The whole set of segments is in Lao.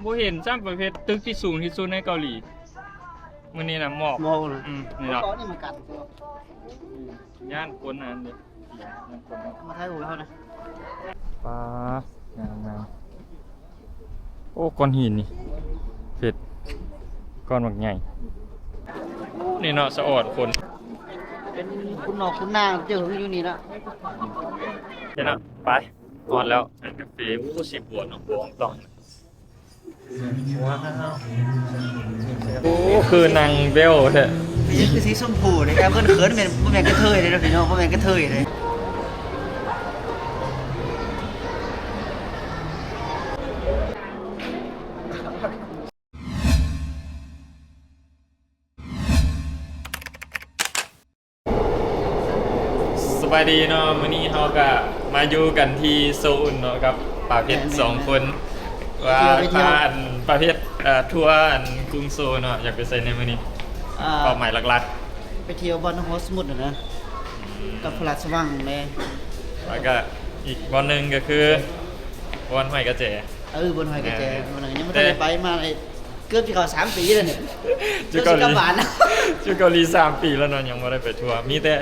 ບໍ່ເຫັນຊ້ຳປະເພດຕຶກທີ່ສູງທີ່ສຸດໃນເກົາຫຼີ. ມື້ນີ້ນະໝອກ ໝອກນະ ອືມ ນີ້ເນາະ ເກາະນີ້ມັນກັນ ຢ້ານຄົນອັນນີ້ ຢ້ານຄົນ ມາຖ່າຍຮູບໃຫ້ເຮົານະ. ປາ ງາມໆ ໂອ້ ກ້ອນຫີນນີ້ ເພັດ ກ້ອນບັກໃຫຍ່. ໂອ້ ນີ້ເນາະ ສະອອດຄົນ ເປັນຄຸນນອກຄຸນນາງ ເຈີຢູ່ນີ້ນະ ເນາະ. ໄປ ຮອດແລ້ວ ຮ້ານກາເຟ. ໂອ້ ຊິບວນເນາະ ບໍ່ຕ້ອງ ໂອ້ ຄືນາງແບ້ວແທ້ ສີ ຄືສີຊົມພູເດ້. ແອບເຂີນໆ ແມ່ນ ບໍ່ແມ່ນກະເທີຍເດ້ພີ່ນ້ອງ ບໍ່ແມ່ນກະເທີຍເດ້. ສະບາຍດີເນາະ ມື້ນີ້ເຮົາກະມາຢູ່ກັນທີ່ໂຊອຸນເນາະ ກັບປາເພັດ ແມ່ນໆ ສອງຄົນ ວ່າ ໄປທ່ຽວ ພາ ອັນ ປາເພັດ ເອີ ທົວ ອັນ ກຸງໂຊເນາະ. ຢາກໄປໃສໃນມື້ນີ້? ອ່າ ເປົ້າໝາຍຫຼັກໆ ໄປທ່ຽວບ່ອນຮອດສະໝຸດຫັ້ນນະ ອືມ ກັບພະລາຊະວັງແດ່ ແລ້ວກະອີກບ່ອນໜຶ່ງກະຄືບ່ອນຫ້ວຍກະແຈ. ເອີ ບ່ອນຫ້ວຍກະແຈ ເອີ ບ່ອນນັ້ນຍັງບໍ່ທັນໄດ້ໄປມາເລີຍ. ເກືອບຊິເຂົ້າສາມປີແລ້ວນີ້ ຢູ່ເກົາຫຼີ ເກືອບຊິກັບບ້ານ ຢູ່ເກົາຫຼີສາມປີແລ້ວເນາະ ຍັງບໍ່ໄດ້ໄປທົ່ວ. ມີແຕ່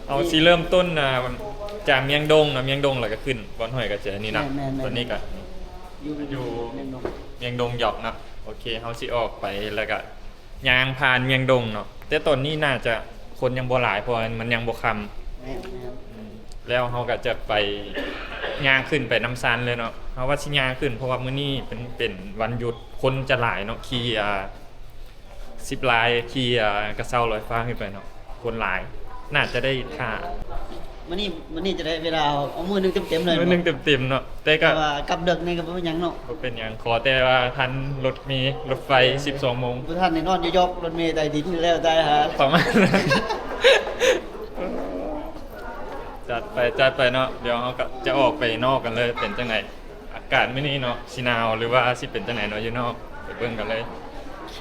ເຮົາຊິເລີ່ມຕົ້ນ ອ່າ ຈາກມຽງດົງເນາະ ມຽງດົງແລ້ວກະຂຶ້ນບ່ອນຫ້ວຍກະແຈນີ້ເນາະ. ແມ່ນໆໆ ຕອນນີ້ກະຢູ່ ຢູ່ ມຽງດົງ ມຽງດົງຢອກເນາະ. ໂອເຄ ເຮົາຊິອອກໄປແລ້ວກະ ຍ່າງຜ່ານມຽງດົງເນາະ ແຕ່ຕອນນີ້ໜ້າຈະຄົນຍັງບໍ່ຫຼາຍ ເພາະວ່າມັນຍັງບໍ່ຄ່ຳ. ແມ່ນໆ ອືມ ແລ້ວເຮົາກະຈະໄປ ຍ່າງຂຶ້ນໄປນ້ຳຊານເລີຍເນາະ. ເຮົາວ່າຊິຍ່າງຂຶ້ນ ເພາະວ່າມື້ນີ້ເປັນ ເປັນວັນຢຸດ ຄົນຈະຫຼາຍເນາະ ຂີ່ ອ່າ ຊິບລາຍ ຂີ່ ອ່າ ກະເຊົ້າລອຍຟ້າຂຶ້ນໄປເນາະ ຄົນຫຼາຍ ໜ້າຈະໄດ້ຖ້າ ມື້ນີ້ ມື້ນີ້ຈະໄດ້ເວລາເອົາມື້ໜຶ່ງເຕັມໆເລີຍ ມື້ໜຶ່ງເຕັມໆເນາະ. ແຕ່ກະ ແຕ່ວ່າກັບເດິກນີ້ກະບໍ່ເປັນຫຍັງເນາະ ບໍ່ເປັນຫຍັງ ຂໍແຕ່ວ່າທັນລົດເມ ລົດໄຟ ສິບສອງໂມງ ບໍ່ທັນໄດ້ນອນຢູ່ຢອກລົດເມໃຕ້ດິນແລ້ວຕາຍຫ່າ ປະມານນັ້ນ. ຈັດໄປ ຈັດໄປເນາະ. ດຽວເຮົາກະຈະອອກໄປນອກກັນເລີຍ ເປັນຈັ່ງໃດ ອາກາດມື້ນີ້ເນາະ ຊິໜາວ ຫຼືວ່າຊິເປັນຈັ່ງໃດເນາະ ຢູ່ນອກ ໄປເບິ່ງກັນເລີຍ. ໂອເຄ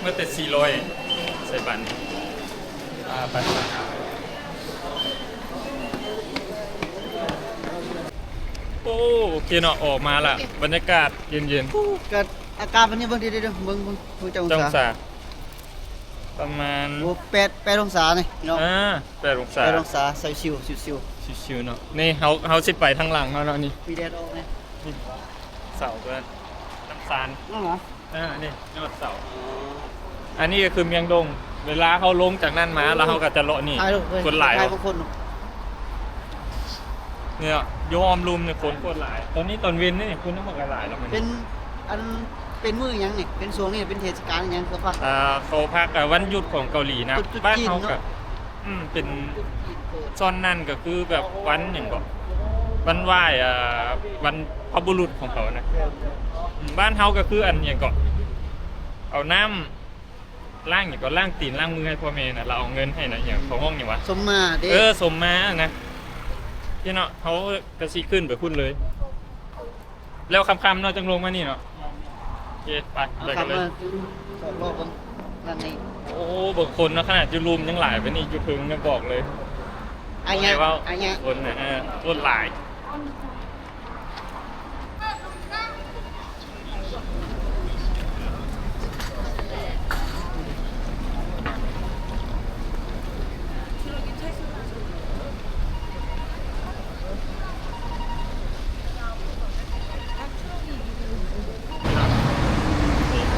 ໝົດແຕ່ສີ່ຮ້ອຍ ໃສ່ບັດນີ້ ອ່າ ໄປ ໂອ້ ໂອເຄເນາະ ອອກມາລະ ບັນຍາກາດເຢັນໆ. ໂອ້ ກະອາກາດວັນນີ້ເບິ່ງດີໆ ເບິ່ງ ເບິ່ງ ເບິ່ງຈັກອົງສາ ປະມານ ໂອ້ ແປດ ແປດອົງສານີ້ເນາະ. ອ່າ ແປດອົງສາ ແປດອົງສາ ຊິວໆ ຊິວໆ ຊິວໆເນາະ. ນີ້ເຮົາ ເຮົາຊິໄປທາງຫຼັງເຮົາເນາະ ນີ້ ມີແດດອອກແນ່ ນີ້ເສົາຕົວນັ້ນ ນ້ຳຊານ ນັ້ນຫວາ? ອ່າ ນີ້ຍອດເສົາ. ອັນນີ້ກະຄືມຽງດົງ ເວລາເຮົາລົງຈາກນັ້ນມາ ແລ້ວເຮົາກະຈະເລາະນີ້ ຄົນຫຼາຍ ຄົນຫຼາຍ ເນາະ ຢູ່ອ້ອມລຸ່ມນີ້ຄົນໂຄດຫຼາຍ. ຕອນນີ້ຕອນເວັນນີ້ຄົນຍັງບໍ່ຄ່ອຍຫຼາຍດອກ. ເປັນ ອັນ ເປັນມື້ຫຍັງນີ້? ເປັນຊ່ວງນີ້ເປັນເທດສະການຫຍັງເຂົາພັກ? ອ່າ ເຂົາພັກ ອ່າ ວັນຢຸດຂອງເກົາຫຼີນະ. ບ້ານເຮົາກະ ອືມ ເປັນ ຊ່ວງນັ້ນກະຄືແບບວັນຫຍັງເກາະ ວັນໄຫວ້ ອ່າ ບັນພະບຸລຸດຂອງເຂົານະ. ອືມ ບ້ານເຮົາກະຄືອັນຫຍັງເກາະ ເອົານ້ຳລ້າງຫຍັງເກາະ ລ້າງຕີນລ້າງມືໃຫ້ພໍ່ແມ່ນະ ລາວເອົາເງິນໃຫ້ນະ ຫຍັງເຂົາຮ້ອງຫຍັງຫວາ? ສົມມາເດ້. ເອີ ສົມມານະ. ເນາະ ເຮົາກະຊິຂຶ້ນໄປພຸ້ນເລີຍ. ແລ້ວຄ່ຳໆເນາະ ຈັ່ງລົງມານີ້ເນາະ. ໂອເຄ ໄປ ໄປກັນເລີຍ. ໂອ້ ເບິ່ງຄົນເນາະ ຂະໜາດຢູ່ລຸ່ມຍັງຫຼາຍປານນີ້ ຢູ່ເທິງນີ້ບອກເລີຍ. ອາຍະ ອາຍະ ຄົນນະ ເອີ ຄົນຫຼາຍ.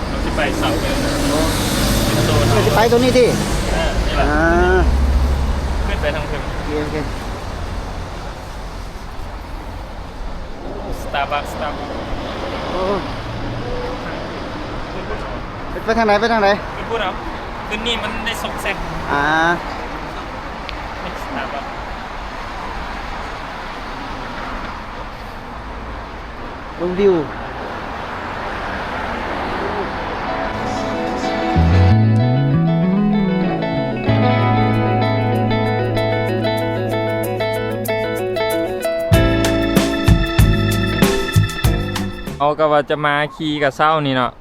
ເຮົາຊິໄປເສົານີ້ ເປັນໂຊນ ເຮົາຊິໄປໂຕນີ້ຕິ? ເອີ ນີ້ລະ ອ່າ ຂຶ້ນໄປທາງເທິງ. ໂອເຄ ໂອເຄ. ສະຕາບັກ ສະຕາບັກ. ໂອ້ ໄປທາງໃດ? ໄປທາງໃດ? ຂຶ້ນພຸ້ນເອົາ ຂຶ້ນນີ້ມັນໄດ້ຊອກແຊກ. ອ່າ ສະຕາບັກ. ເບິ່ງວິວ. ເຮົາກະວ່າຈະມາຂີ່ກະເຊົ້ານີ້ເນາະ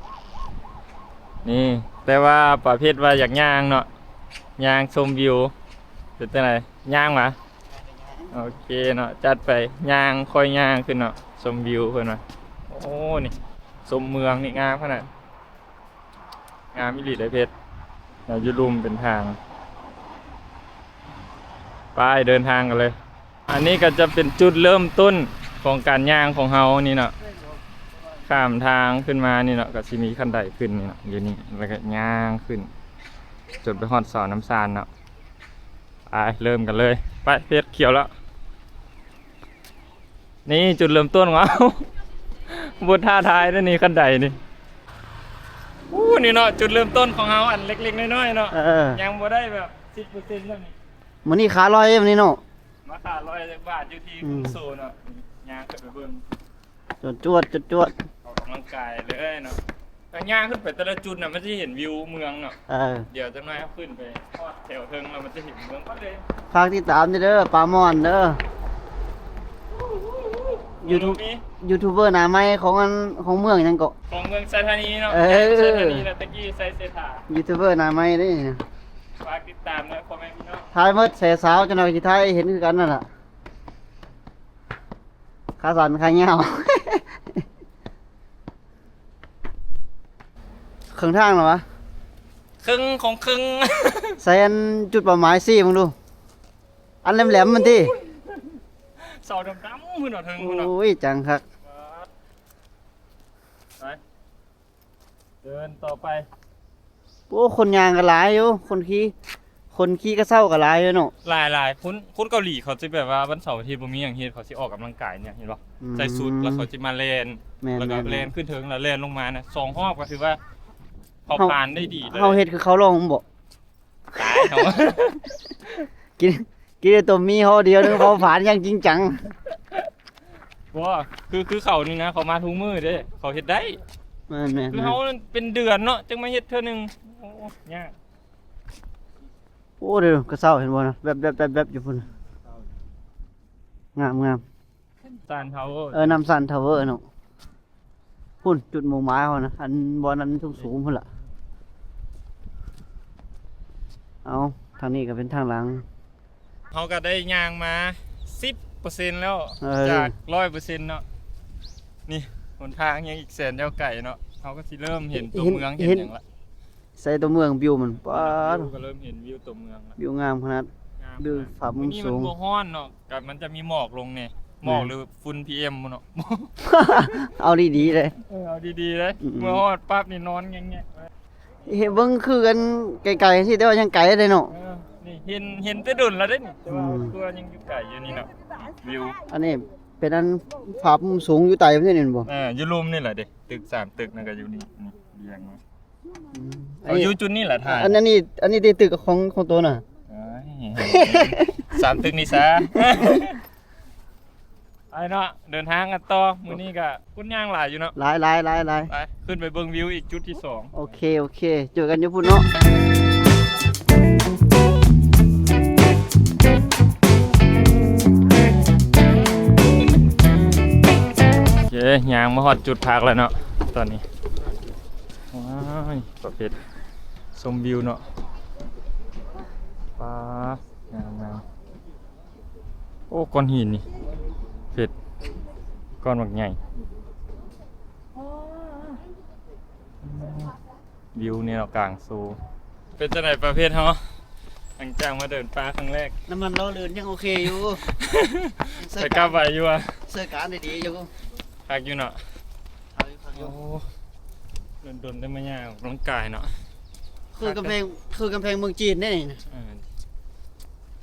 ນີ້ ແຕ່ວ່າປາເພັດວ່າຢາກຍ່າງເນາະ ຍ່າງຊົມວິວ. ເປັນຈັ່ງໃດ? ຍ່າງຫວາ? ໂອເຄເນາະ ຈັດໄປ ຍ່າງ ຄ່ອຍຍ່າງຂຶ້ນເນາະ ຊົມວິວເພິ່ນວ່າ. ໂອ້ ນີ້ ຊົມເມືອງນີ້ງາມຂະໜາດ ງາມອີ່ຫຼີເດ້ເພັດ. ແລ້ວຢູ່ລຸ່ມເປັນທາງ ໄປເດີນທາງກັນເລີຍ. ອັນນີ້ກໍຈະເປັນຈຸດເລີ່ມຕົ້ນຂອງການຍ່າງຂອງເຮົານີ້ເນາະ ຂ້າມທາງຂຶ້ນມານີ້ເນາະ ກໍຊິມີຂັ້ນໄດຂຶ້ນນີ້ເນາະ ຢູ່ນີ້ ແລ້ວກໍຍ່າງຂຶ້ນ ຈົນໄປຮອດເສົານ້ຳຊານເນາະ. ໄປ ເລີ່ມກັນເລີຍ ໄປ ເພັດ ຂຽວແລ້ວ. ນີ້ຈຸດເລີ່ມຕົ້ນຂອງເຮົາ ບົດທ້າທາຍເດ້ນີ້ ຂັ້ນໄດນີ້. ໂອ້ ນີ້ເນາະ ຈຸດເລີ່ມຕົ້ນຂອງເຮົາ ອັນເລັກໆນ້ອຍໆເນາະ ເອີ ຍັງບໍ່ໄດ້ແບບສິບເປີເຊັນຊ້ຳນີ້. ມື້ນີ້ຂາລອຍມື້ນີ້ເນາະ ມາຂາລອຍຈັກບາດຢູ່ທີ່ ອືມ ກຸງໂຊເນາະ ຍ່າງຂຶ້ນໄປເບິ່ງ ຈວດໆ ຈວດໆ ອອກກຳລັງກາຍເລີຍເນາະ. ການຍ່າງຂຶ້ນໄປແຕ່ລະຈຸດນະ ມັນຈະເຫັນວິວເມືອງເນາະ ເອີ ດຽວຈັກໜ້ອຍເຮົາຂຶ້ນໄປຮອດແຖວເທິງແລ້ວ ມັນຈະເຫັນເມືອງໝົດເລີຍ. ຝາກຕິດຕາມເດີ ປາມ່ອນເດີ ຢູທູບ ຢູທູບເບີໜ້າໃໝ່ຂອງອັນ ຂອງເມືອງຫຍັງເກາະ ຂອງເມືອງໄຊທານີເນາະ ເອີ ໄຊທານີນະ ແຕ່ກີ້ໄຊເສດຖາ ຢູທູບເບີໜ້າໃໝ່ເດ້. ຝາກຕິດຕາມເດີພໍ່ແມ່ພີ່ນ້ອງ ຖ່າຍໝົດແສສາວ ຈັກໜ້ອຍຊິຖ່າຍເຫັນຄືກັນນັ້ນລະ ຂາສັ້ນຂາຍາວ ເຄິ່ງທາງແລ້ວຫວາ ເຄິ່ງຂອງເຄິ່ງ. ໃສ່ອັນຈຸດເປົ້າໝາຍຊີ້ເບິ່ງດູ ອັນແຫຼມໆມັນຕິ ເສົາດຳໆພຸ້ນເນາະ ເທິງພຸ້ນເນາະ. ໂອ້ຍ ຈັງຄັກ ໄປ ເດີນຕໍ່ໄປ. ໂອ້ ຄົນຍ່າງກໍຫຼາຍຢູ່ ຄົນຂີ່ ຄົນຂີ່ກະເຊົາກໍຫຼາຍຢູ່ເນາະ. ຫຼາຍໆ ຄົນ ຄົນເກົາຫຼີເຂົາຈະແບບວ່າວັນເສົາອາທິດບໍ່ມີຫຍັງເຮັດ ເຂົາຊິອອກກຳລັງກາຍນີ້ ເຫັນບໍ່ ອືມ ໃສ່ຊຸດ ແລ້ວເຂົາຊິມາແລ່ນ ແມ່ນໆໆ ແລ້ວກໍແລ່ນຂຶ້ນເທິງ ແລ້ວແລ່ນລົງມານະ ສອງຮອບກໍຖືວ່າເຂົາຜ່ານໄດ້ດີເລີຍ. ເຮົາເຮັດຄືເຂົາລອງບໍ່? ຕາຍເຮົາ ກິນ ກິນແຕ່ຕົ້ມໝີ່ຫໍ່ດຽວໜຶ່ງ ເຜົາຜານຢ່າງຈິງຈັງ. ບໍ່ ຄື ຄືເຂົານີ້ນະ ເຂົາມາທຸກມື້ເດ້ ເຂົາເຮັດໄດ້. ແມ່ນໆໆ ຄືເຮົານັ້ນເປັນເດືອນເນາະ ຈຶ່ງມາເຮັດເທື່ອໜຶ່ງ. ໂອ້ ຍາກ. ໂອ້ ເດີ ກະເຊົາເຫັນບໍ່ນະ ແວບໆໆຢູ່ພຸ້ນ ງາມໆ. ຊານທາວເວີ ເອີ ນ້ຳຊານທາວເວີເນາະ. ພຸ້ນ ຈຸດມຸ່ງໝາຍເຮົານະ ອັນບ່ອນນັ້ນສູງໆພຸ້ນລະ. ເອົາ ທາງນີ້ກໍເປັນທາງຫຼັງ. ເຮົາກໍໄດ້ຍ່າງມາສິບເປີເຊັນແລ້ວ ເອີ ຈາກຮ້ອຍເປີເຊັນເນາະ. ນີ້ຫົນທາງຍັງອີກແສນຍາວໄກເນາະ ເຮົາກໍຊິເລີ່ມເຫັນຕົວເມືອງ ເຫັນ ເຫັນຫຍັງລະ. ໃສ່ຕົວເມືອງ ວິວມັນ ປ້າດ ວິວກໍເລີ່ມເຫັນວິວຕົວເມືອງລະ ວິວງາມຂະໜາດ ງາມຂະໜາດ ວິວພາບມຸມສູງ. ມື້ນີ້ມັນບໍ່ຮ້ອນເນາະ ກໍມັນຈະມີໝອກລົງແດ່. ໝອກ ແມ່ນ ຫຼືຝຸ່ນ ພີເອັມ ເນາະ. ເອົາດີໆເດ້ ເອີ ເອົາດີໆເດ້. ອືມໆ ເມື່ອຮອດປັບນີ້ນອນແງກໆເລີຍ. ເຫັນເບິ່ງຄືກັນໄກໆຊີ້ ແຕ່ວ່າຍັງໄກເດ້ເນາະ. ເອີ ນີ້ເຫັນ ເຫັນແຕ່ດົນລະເດ້ນີ້ ແຕ່ວ່າ ອືມ ຕົວຍັງຢູ່ໄກຢູ່ນີ້ເນາະ ວິວ. ອັນນີ້ເປັນອັນພາບມຸມສູງຢູ່ໃຕ້ນີ້ແມ່ນບໍ່? ເອີ ຢູ່ລຸ່ມນີ້ແຫຼະເດ້ ຕຶກສາມຕຶກນັ້ນກໍຢູ່ນີ້ ນີ້ລຽງມາ. ອືມ ເຂົາຢູ່ຈຸດນີ້ແຫຼະ ຖ່າຍ. ອັນ ອັນນີ້ ອັນນີ້ຕິ ຕຶກຂອງ ຂອງໂຕນະ. ເອີຍ ສາມຕຶກນີ້ຊະ. ໄປເນາະ ເດີນທາງກັນຕໍ່. ມື້ນີ້ກະຄົນຍ່າງຫຼາຍຢູ່ເນາະ. ຫຼາຍໆໆໆ. ໄປ ຂຶ້ນໄປເບິ່ງວິວອີກຈຸດທີສອງ. ໂອເຄ ໂອເຄ ເຈີກັນຢູ່ພຸ້ນເນາະ. ໂອເຄ ຍ່າງມາຮອດຈຸດພັກແລ້ວເນາະ ຕອນນີ້. ວ້າຍ ປະເພດຊົມວິວເນາະ. ປາ ງາມໆ. ໂອ້ ກ້ອນຫີນນີ້ ເພັດ ກ້ອນບັກໃຫຍ່. ວິວນີ້ເນາະ ກາງໂຊ. ເປັນຈັ່ງໃດປະເພດເຮົາ ຫຼັງຈາກມາເດີນປ່າຄັ້ງແລກ? ນ້ຳມັນຫຼໍ່ລື່ນຍັງໂອເຄຢູ່. ໄປກັບໄຫວຢູ່ຫວາ? ເຊີການໄດ້ດີຢູ່. ຄັກຢູ່ເນາະ. ຄັກຢູ່ ຄັກຢູ່. ໂອ້ ດົນໆໄດ້ມາຍ່າງອອກກຳລັງກາຍເນາະ. ຄືກຳແພງ ຄືກຳແພງເມືອງຈີນເດ້ນີ້ນະ. ເອີ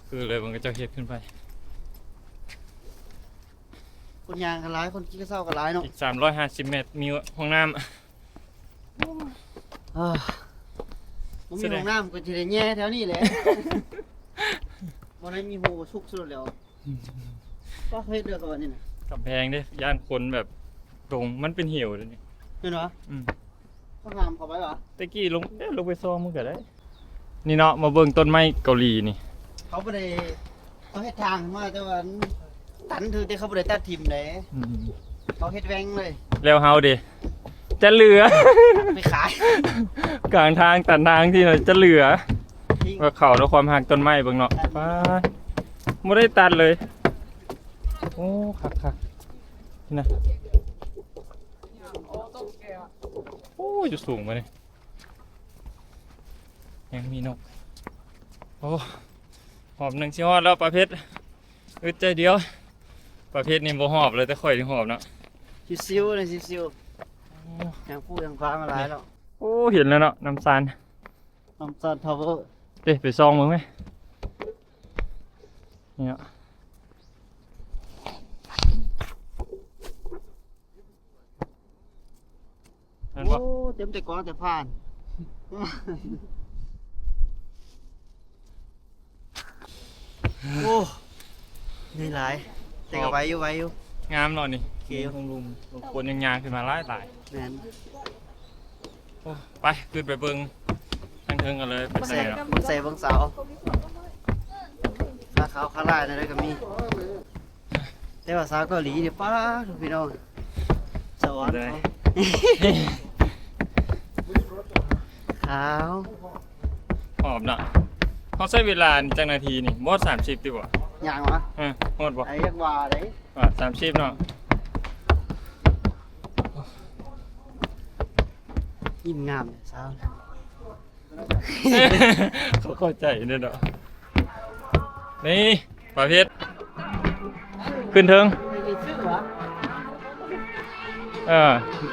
ຄືເລີຍ ເບິ່ງເຂົາເຈົ້າເຮັດຂຶ້ນໄປ. ຄົນຍ່າງກໍຫຼາຍ ຄົນກິນເຂົ້າກໍຫຼາຍເນາະ. ອີກສາມຮ້ອຍຫ້າສິບແມັດມີຫ້ອງນ້ຳ. ເອີ ບໍ່ມີຫ້ອງນ້ຳກໍຊິໄດ້ແຍ່ແຖວນີ້ແຫຼະ. ບໍ່ໄດ້ມີຮູສຸກສຸດແລ້ວ. ກໍເຮັດເດີເຂົາວ່ານີ້ນະ. ກຳແພງເດ້ ຢ້ານຄົນແບບຕົງ ມັນເປັນເຫວເດ້ນີ້. ເຫັນບໍ່? ອືມ. ເຂົາຫ້າມເຂົ້າໄປຫວາ? ແຕ່ກີ້ລົງ ເອີ ລົງໄປຊອງມັນກໍໄດ້. ນີ້ເນາະ ມາເບິ່ງຕົ້ນໄມ້ເກົາຫຼີນີ້. ເຂົາບໍ່ໄດ້ ເຂົາເຮັດທາງມາ ແຕ່ວ່າຕັນ ຖືກແຕ່ເຂົາບໍ່ໄດ້ຕັດຖິ້ມເດ້. ອືມ. ເຂົາເຮັດແຫວ່ງເລີຍ. ແລ້ວເຮົາເດ ຈະເຫຼືອ ໄປຂາຍ ກາງທາງຕັນທາງທີ່ຈະເຫຼືອ. ວ່າເຂົາດ້ວຍຄວາມຮັກຕົ້ນໄມ້ເບິ່ງເນາະ. ປ້າ ບໍ່ໄດ້ຕັດເລີຍ. ໂອ້ ຄັກໆ ນີ້ນະ. ໂອ້ ຢູ່ສູງປານນີ້ ແຮງມີນົກ. ໂອ້ ຮອບໜຶ່ງຊິຮອດແລ້ວ ປາເພັດ. ອຶດໃຈດຽວ. ປາເພັດນີ້ບໍ່ຮອບເລີຍ ແຕ່ຂ້ອຍນີ້ຮອບເນາະ. ຊິວໆ ນີ້ຊິວໆ ທາງພູທາງຜາມາຫຼາຍແລ້ວ. ໂອ້ ເຫັນແລ້ວເນາະ ນ້ຳຊານ ນ້ຳຊານທາວເວີ. ເດ້ ໄປສ່ອງເບິ່ງແມ. ນີ້ເນາະ ແມ່ນບໍ່? ໂອ້ ເຕັມແຕ່ກອງແຕ່ຟານ. ໂອ້ ເມື່ອຍຫຼາຍ ແຕ່ກໍໄຫວຢູ່ ໄຫວຢູ່. ງາມເນາະນີ້ ໂອເຄຢູ່ ລຸ່ມໆ ຄົນຍັງຍ່າງຂຶ້ນມາຫຼາຍໆ. ແມ່ນ. ໂອ້ ໄປ ຂຶ້ນໄປເບິ່ງທາງເທິງກັນເລີຍ ເປັນຈັ່ງໃດເນາະ. ເບິ່ງແສງ ເບິ່ງສາວ ຂາຂາວຂາລາຍແນວໃດກໍມີ. ແຕ່ວ່າສາວເກົາຫຼີນີ້ ປ້າດ ພີ່ນ້ອງ ສະອອນ ເປັນຈັ່ງໃດ? ຂາວ ຫອມເນາະ. ເຮົາໃຊ້ເວລາຈັກນາທີນີ້? ບໍ່ຮອດສາມສິບຕິບໍ່? ຍ່າງຫວາ? ເອີ ຮອດບໍ່? ໄອ້ ຢາກວ່າເດ້ ວ່າສາມສິບເນາະ. ຍິ້ມງາມແທ້ສາວ. ເຂົາເຂົ້າໃຈເດ້ເນາະ. ນີ້ປາເພັດ ຂຶ້ນເທິງ. ເອີ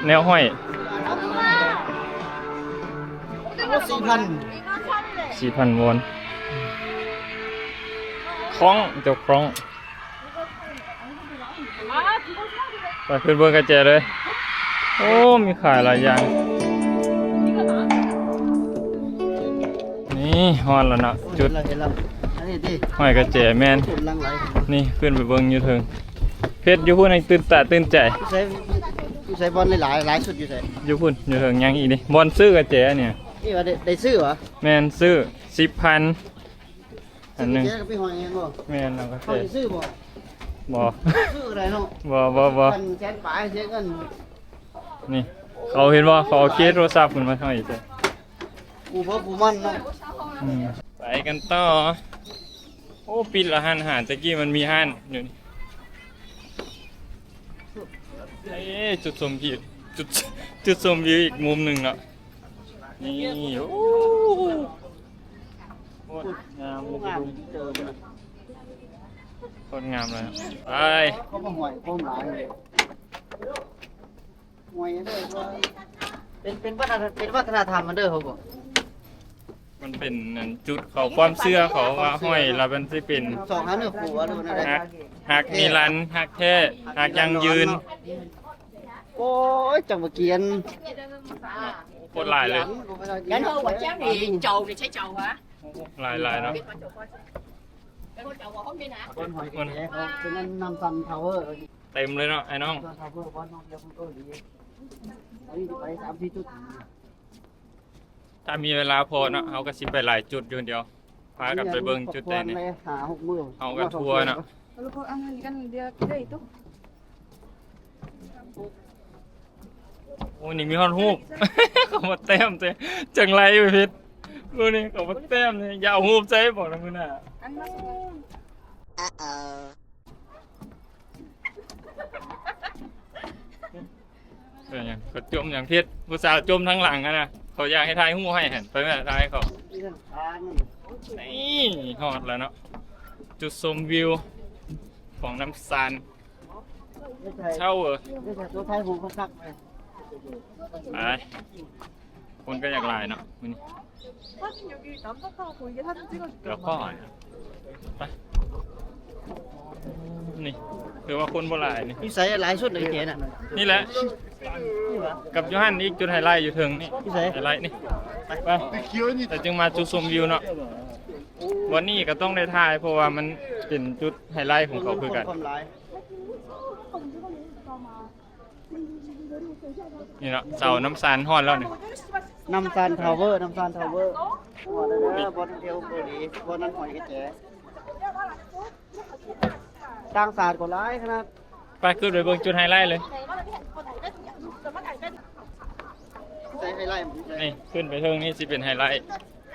ແນວຫ້ອຍ ໂອ້ ສີ່ພັນ ສີ່ພັນວອນ. ຄ່ອງ ເຈົ້າຄ່ອງ. ໄປຂຶ້ນເບິ່ງກະແຈເລີຍ. ໂອ້ ມີຂາຍຫຼາຍຢ່າງ. ນີ້ຮອດແລ້ວເນາະ ຈຸດ ເຫັນແລ້ວ ເຫັນແລ້ວ. ອັນນີ້ຕິ ຫ້ອຍກະແຈ. ແມ່ນ ຄົນຫຼັ່ງໄຫຼ. ນີ້ຂຶ້ນໄປເບິ່ງຢູ່ເທິງ. ເພັດ ຢູ່ພຸ້ນ ຕື່ນຕາຕື່ນໃຈ. ຢູ່ໃສ ຢູ່ໃສ? ບ່ອນຫຼາຍໆ ຫຼາຍສຸດຢູ່ໃສ? ຢູ່ພຸ້ນ ຢູ່ເທິງ. ຍັງອີກນີ້ ບ່ອນຊື້ກະແຈນີ້. ນີ້ວ່າໄດ້ ໄດ້ຊື້ຫວາ? ແມ່ນ ຊື້ ສິບພັນ. ອັນໜຶ່ງ ແຈກໍໄປຫ້ອຍແມ່ນບໍ່? ແມ່ນ ເອົາກະແຈ. ເຮົາຊິຊື້ບໍ່? ບໍ່ ຊື້ກໍໄດ້ເນາະ. ບໍ່ ບໍ່ ບໍ່ ພັນແສນປາຍເສຍເງິນ. ນີ້ ເຂົາເຫັນບໍ່? ເຂົາເອົາເຄສໂທລະສັບຂຶ້ນມາໃຫ້ແທ້. ກູເພິ່ນກູມັນເນາະ. ອືມ ໄປກັນຕໍ່. ໂອ້ ປິດລະຮ້ານອາຫານ. ແຕ່ກີ້ມັນມີຮ້ານຢູ່ນີ້. ເອີ ຈຸດຊົມວິວ ຈຸດ ຈຸດຊົມວິວອີກມຸມໜຶ່ງເນາະ. ນີ້ ໂອ້ ໂຄດງາມເລີຍ ໂຄດງາມເລີຍ. ໄປ ເຂົາມາຫ້ອຍຄວາມຫຼາຍເລີຍ ຫ້ອຍເດີ. ເປັນ ເປັນວັດທະນະ ເປັນວັດທະນະທຳມັນເດີ ເຂົາບອກ. ມັນເປັນອັນຈຸດເຂົາ ຄວາມເຊື່ອເຂົາວ່າຫ້ອຍແລ້ວມັນຊິເປັນ ສອງຫາເນື້ອຄູ່ ຫຼືວ່າແນວໃດ? ຮັກ ຮັກນິລັນ ຮັກແທ້ ຮັກຢັ້ງຢືນ. ໂອ້ຍ ຈັກບໍ່ກຽນ ໂຄດຫຼາຍເລີຍ. ຫຼາຍໆເນາະ. ເປັນນ້ຳຊັນທາວເວີ ເຕັມເລີຍເນາະ ໄອ້ນ້ອງ. ຖ້າມີເວລາພໍເນາະ ເຮົາກໍຊິໄປຫຼາຍຈຸດຢູ່ດຽວ. ພາກັນໄປເບິ່ງຈຸດໃດແດ່? ເຮົາກໍທົວເນາະ. ໂອ້ ນີ້ມີຮອດຮູບ ເຂົາມາແຕ້ມເດ້ ຈັ່ງໄລເພິ່ນ. ໂອ້ ນີ້ເຂົາມາແຕ້ມເດ້ ຢ່າເອົາຮູບໃສ່ ບອກນຳມື້ໜ້າ. ເປັນຫຍັງ? ເຂົາຈົ່ມຫຍັງ? ເພັດ ຜູ້ສາວຈົ່ມທາງຫຼັງຫັ້ນນະ ເຂົາຢາກໃຫ້ຖ່າຍຮູບໃຫ້ຫັ້ນ. ໄປແມ່ ຖ່າຍໃຫ້ເຂົາ. ນີ້ ຮອດແລ້ວເນາະ ຈຸດຊົມວິວຂອງນ້ຳຊານ Tower. ໄປ ຄົນກໍຢາກຫຼາຍເນາະມື້ນີ້. 네. ໄປ ນີ້ ຖືວ່າຄົນບໍ່ຫຼາຍນີ້. ຢູ່ໃສຫຼາຍສຸດເລີຍເຈນະ? ນີ້ແຫຼະ ກັບຢູ່ຫັ້ນອີກ ຈຸດໄຮໄລຢູ່ເທິງນີ້. ຢູ່ໃສ? ໄຮໄລນີ້. ໄປ ແລ້ວຈຶ່ງມາຈຸດຊົມວິວເນາະ. ວັນນີ້ກໍຕ້ອງໄດ້ຖ່າຍ ເພາະວ່າມັນເປັນຈຸດໄຮໄລຂອງເຂົາຄືກັນ. ນີ້ເນາະ ເສົານ້ຳຊານຮອດແລ້ວນີ້. ນ້ຳຊານທາວເວີ ນ້ຳຊານທາວເວີ ຮອດແລ້ວເດີ ບ່ອນທ່ອງທ່ຽວເກົາຫຼີ ບ່ອນນັ້ນຫອຍກະແຈ. ຕ່າງຊາດກໍຫຼາຍຂະໜາດ. ໄປ ຂຶ້ນໄປເບິ່ງຈຸດໄຮໄລເລີຍ. ໃສໄຮໄລ? ນີ້ ຂຶ້ນໄປເທິງນີ້ຊິເປັນໄຮໄລ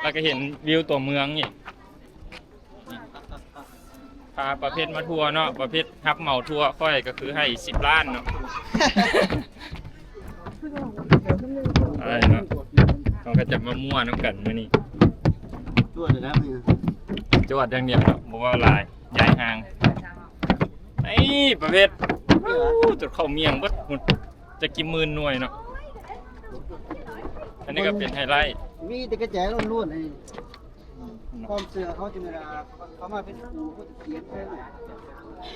ແລ້ວກໍເຫັນວິວຕົວເມືອງອີກ. ພາປາເພັດມາທົວເນາະ, ປາເພັດຮັບເໝົາທົວຂ້ອຍກໍຄືໃຫ້ສິບລ້ານເນາະ. ໄປເນາະ, ເຮົາກໍຈະມາມົ້ວນຳກັນມື້ນີ້. ຈວດເລີຍນະ, ຈວດຢ່າງດຽວເນາະ, ບໍ່ເວົ້າຫຼາຍ, ຍ້າຍຫ່າງ. ໄອ້ປາເພັດ, ໂອ້ ຈົນເຂົ້າໝ້ຽງເບິດ, ຈັກກີ່ໝື່ນໜ່ວຍເນາະ. ອັນນີ້ກໍເປັນໄຮໄລ, ມີແຕ່ກະແຈລ້ວນໆ ນີ້. ຄວາມເຊື່ອເຂົາຈະແມ່ນວ່າເຂົາມາເປັນຄູເຂົາຈະຂຽນໃສ່ ຂຽນ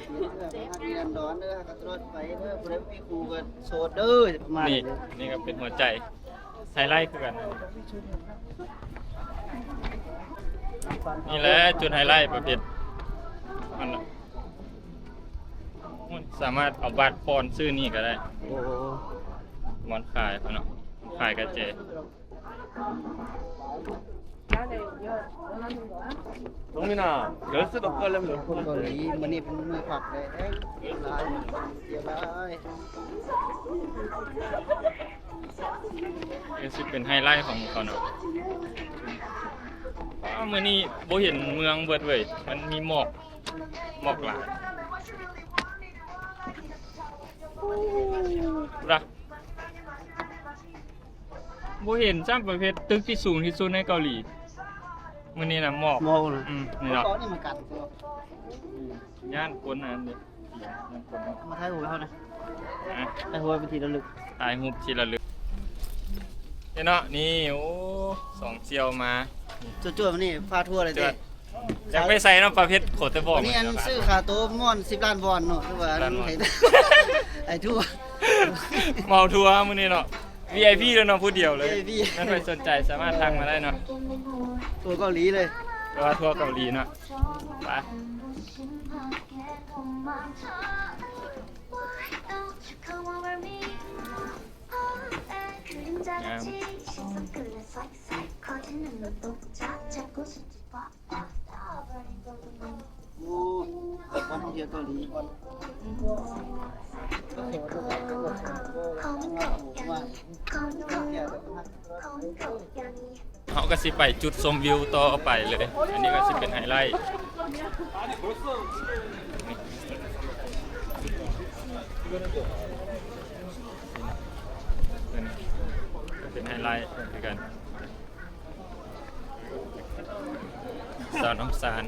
ເພື່ອໃຫ້ນັກຮຽນດອນເດີ ຫາກະຕະຫຼອດໄປເດີ, ຜູ້ໃດບໍ່ມີຄູກໍໂສດເດີ ປະມານນີ້. ນີ້ກໍເປັນຫົວໃຈໄຮໄລຄືກັນ, ນີ້ແຫຼະຈຸດໄຮໄລປາເພັດ. ມັນ ໂອ້ຍ ສາມາດເອົາບັດຜ່ອນຊື້ນີ້ກໍໄດ້. ໂອ້ ບ່ອນຂາຍເນາະ, ຂາຍກະແຈ. ຄົນເກົາຫຼີມື້ນີ້ເປັນມື້ພັກແດ່, ຫຼາຍ ເສຍຫຼາຍ. ນີ້ຊິເປັນໄຮໄລຂອງເຂົາເນາະ. ອ້າ ມື້ນີ້ບໍ່ເຫັນເມືອງເບິດເວີຍ, ມັນມີໝອກ ໝອກຫຼາຍ. ລະ ບໍ່ເຫັນຊ້ຳປະເພດຕຶກທີ່ສູງທີ່ສຸດໃນເກົາຫຼີ. ມື້ນີ້ນະໝອກ ໝອກນະ. ອືມ ນີ້ເນາະ. ເກາະນີ້ມັນກັນຕົວະ. ຢ້ານຄົນອັນນີ້ ຢ້ານຄົນເນາະ. ມາຖ່າຍຮູບໃຫ້ເຮົານະ. ຮະ? ຖ່າຍຮູບເປັນທີ່ລະລຶກ. ຖ່າຍຮູບທີ່ລະລຶກ. ເຫັນເນາະ ນີ້ ໂອ້ ສອງສ່ຽວມາ. ຈວດໆ ມື້ນີ້ພາທົວເລີຍຕິ. ຢາກໄປໃສເນາະປະເພັດ? ຂໍແຕ່ບອກ. ນີ້ອັນຊື້ຄ່າໂຕປະມານສິບລ້ານວອນເນາະ, ຄືວ່າໃຫ້ ໃຫ້ທົວ ເໝົາທົວມື້ນີ້ເນາະ. ວີໄອພີເລີຍເນາະ, ຜູ້ດຽວເລີຍ. ແມ່ນໃຜສົນໃຈສາມາດທັກມາໄດ້ເນາະ. ທົວເກົາຫຼີເລີຍ, ແປວ່າທົວເກົາຫຼີເນາະ. ໄປ. ງາມ. ໂອ້ ບ່ອນທ່ອງທ່ຽວເກົາຫຼີ ບ່ອນ ເຮົາກໍຊິໄປຈຸດຊົມວິວຕໍ່ໄປເລີຍ. ອັນນີ້ກໍຊິເປັນໄຮໄລ. ເປັນໄຮໄລຄືກັນ. ສາວນ້ຳຊານ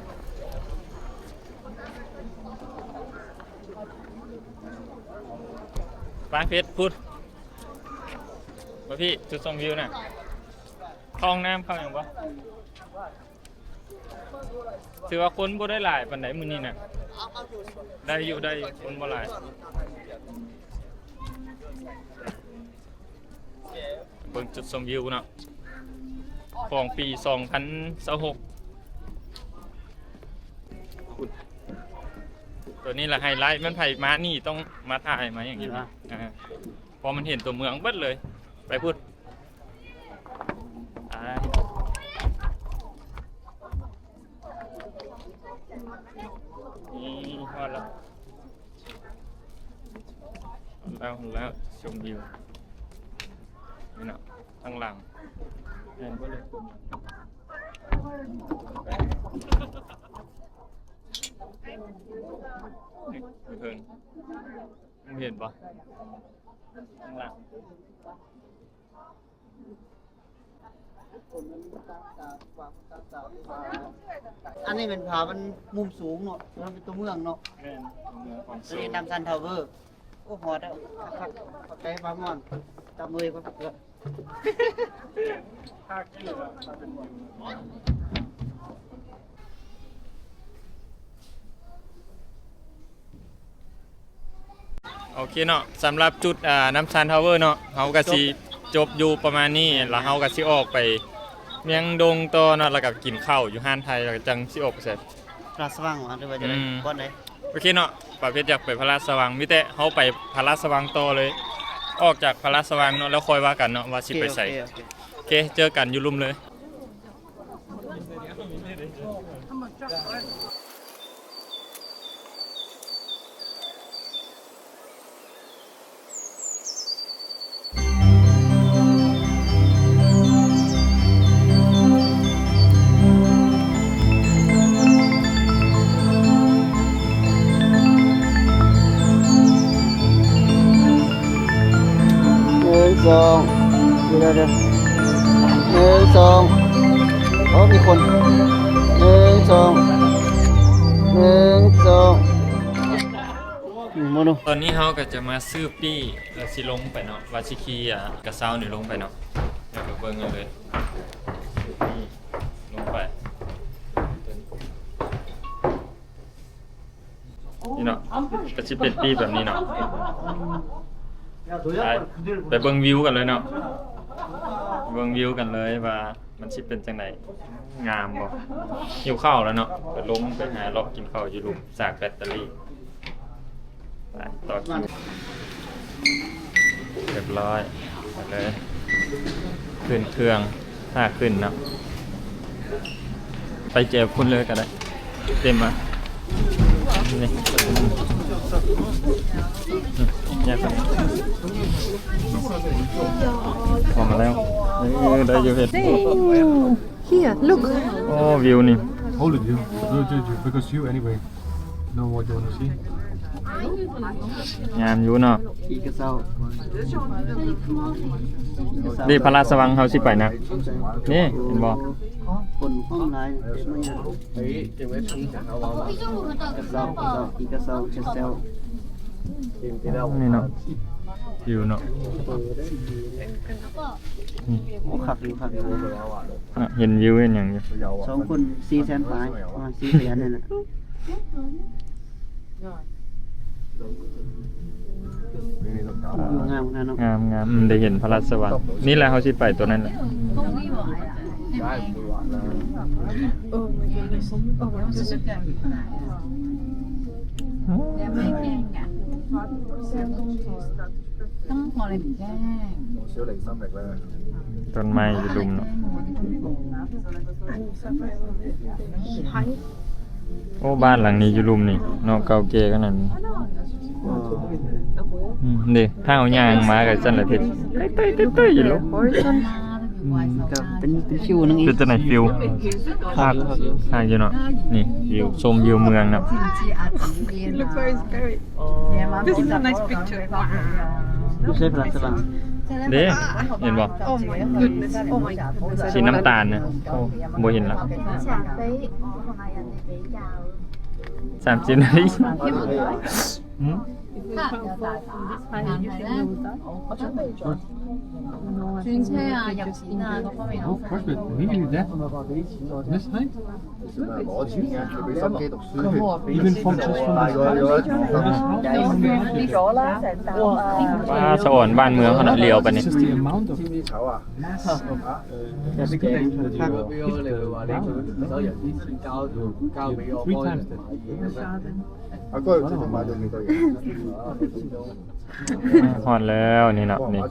ປາເພັດ ພຸ້ນ ມາພີ້ ຈຸດຊົມວິວນະ. ເຂົ້າຫ້ອງນ້ຳ ເຂົ້າຫຍັງບໍ່? ຖືວ່າຄົນບໍ່ໄດ້ຫຼາຍປານໃດມື້ນີ້ນະ. ໄດ້ຢູ່ ໄດ້ຢູ່ ຄົນບໍ່ຫຼາຍ. ເບິ່ງຈຸດຊົມວິວເນາະ ຂອງປີສອງພັນຊາວຫົກ. ຕົວນີ້ລະໄຮໄລ, ແມ່ນໃຜມານີ້ຕ້ອງມາຖ່າຍມາຫຍັງນີ້. ອ່າ ເພາະມັນເຫັນຕົວເມືອງເບິດເລີຍ. ໄປພຸ້ນ. ໄປ. ນີ້ຮອດແລ້ວ ຮອດແລ້ວ ຮອດແລ້ວ. ຊົມວິວນີ້ເນາະ ທາງຫຼັງ ເຫັນບໍ່ເລີຍ? ນີ້ ຢູ່ເທິງ ເຫັນບໍ່? ທາງຫຼັງ. ອັນນີ້ແມ່ນພາບມັນມຸມສູງເນາະ, ມັນເປັນຕົວເມືອງເນາະ. ແມ່ນ ຕົວເມືອງຂອງໂຊນ. ນີ້ນ້ຳຊັນທາວເວີ. ໂອ້ ຮອດແລ້ວ. ຂອບໃຈປ້າມ່ອນ. ຈັບມືກ່ອນ. ໂອເຄເນາະ, ສຳລັບຈຸດ ອ່າ ນ້ຳຊານທາວເວີເນາະ, ເຮົາກໍຊິຈົບຢູ່ປະມານນີ້ ແລ້ວເຮົາກໍຊິອອກໄປມຽງດົງຕໍ່ເນາະ, ແລ້ວກໍກິນເຂົ້າຢູ່ຮ້ານໄທ ແລ້ວກໍຈັ່ງຊິອອກໄປໃສ? ພະລາຊະວັງຫວາ ຫຼືວ່າຈັ່ງໃດ? ອືມ ບ່ອນໃດ? ໂອເຄເນາະ, ປາເພັດຢາກໄປພະລາຊະວັງ, ມີແຕ່ເຮົາໄປພະລາຊະວັງຕໍ່ເລີຍ, ອອກຈາກພະລາຊະວັງເນາະ ແລ້ວຄ່ອຍວ່າກັນເນາະ ວ່າຊິໄປໃສ. ໂອເຄ ໂອເຄ ໂອເຄ ເຈີກັນຢູ່ລຸ່ມເລີຍ. ໂອ ສອງ ດຽວໆ ໜຶ່ງ ສອງ ໂອ້ ມີຄົນ ໜຶ່ງ ສອງ ໜຶ່ງ ສອງ ອືມ ບໍ່ເນາະ. ຕອນນີ້ເຮົາກໍຈະມາຊື້ປີ້ ແລ້ວຊິລົງໄປເນາະ ວ່າຊິຂີ່ ອ່າ ກະເຊົານີ້ລົງໄປເນາະ. ດຽວໄປເບິ່ງກັນເລີຍ ຊື້ປີ້ລົງໄປ ນີ້ເນາະ ກໍຊິເປັນປີ້ແບບນີ້ເນາະ. ໄປ ໄປເບິ່ງວິວກັນເລີຍເນາະ ເບິ່ງວິວກັນເລີຍວ່າມັນຊິເປັນຈັ່ງໃດ ງາມບໍ່? ຫິວເຂົ້າແລ້ວເນາະ ກໍລົງໄປຫາເລາະກິນເຂົ້າຢູ່ລຸ່ມ ຊາກແບັດເຕີຣີ ໄປຕໍ່ຄິວ ຮຽບຮ້ອຍ ໄປເລີຍ ຂຶ້ນເຄື່ອງ ຖ້າຂຶ້ນເນາະ ໄປແຈວພຸ້ນເລີຍກໍໄດ້ ເຕັມມາ ນີ້ ອືມ ແຍກກັນ ອອກມາແລ້ວ ເອີ ໄດ້ຢູ່ເຫັດ Here, look. ໂອ້ ວິວນີ້ Hold it, you. No, you, you, because you anyway. Know what you wanna see. ງາມຢູ່ເນາະ ຂີ່ກະເຊົາ ນີ້ພະລາຊະວັງເຮົາຊິໄປນະ ນີ້ເຫັນບໍ່? ຄົນຫ້ອງຫຼາຍ ກະເຊົາ ກະເຊົາ ຂີ່ກະເຊົາ ກະເຊົາ ນີ້ເນາະ ວິວເນາະ ນີ້ ໂອ້ ຄັກຢູ່ ຄັກຢູ່. ນະ ເຫັນວິວເຫັນຫຍັງຢູ່ ສອງຄົນສີ່ແສນປາຍ ວ່າສີ່ແສນນີ້ນະ ວິວງາມຂະໜາດເນາະ ງາມໆ ອືມ ໄດ້ເຫັນພະລາຊະວັງ ນີ້ແຫຼະ ເຮົາຊິໄປຕົວນັ້ນແຫຼະ ຕົ້ນໄມ້ຢູ່ລຸ່ມເນາະ ໂອ້ ບ້ານຫຼັງນີ້ຢູ່ລຸ່ມນີ້ເນາະ ເກົ່າແກ່ຂະໜາດນີ້ ອືມ ເດ້ ຖ້າເຮົາຍ່າງມາກໍຊັ້ນລະ ເປັນເຕີຍໆໆ ຢູ່ລຸ່ມ ອືມ ກໍເປັນ ເປັນຄິວໜຶ່ງອີກ ເປັນຈັ່ງໃດ ຟີວ ຄັກ ຄັກຢູ່ເນາະ ນີ້ ວິວ ຊົມວິວເມືອງເນາະ Looks very scary. This is a nice picture. ຢູ່ໃສພະລາຊະວັງ ເດ້ ເຫັນບໍ່? Oh my goodness. Oh my goodness. ສີນ້ຳຕານນະ ໂອ້ ບໍ່ເຫັນລະ ສາມສິບນາທີ ອືມ Even from just from this house, from this house, from this house. ວ້າ ສະອອນບ້ານເມືອງເຮົານະ ຫຼຽວໄປນີ້ Just the amount of mass of, uh, three times the ຮອດແລ້ວນີ້ເນາະ ນີ້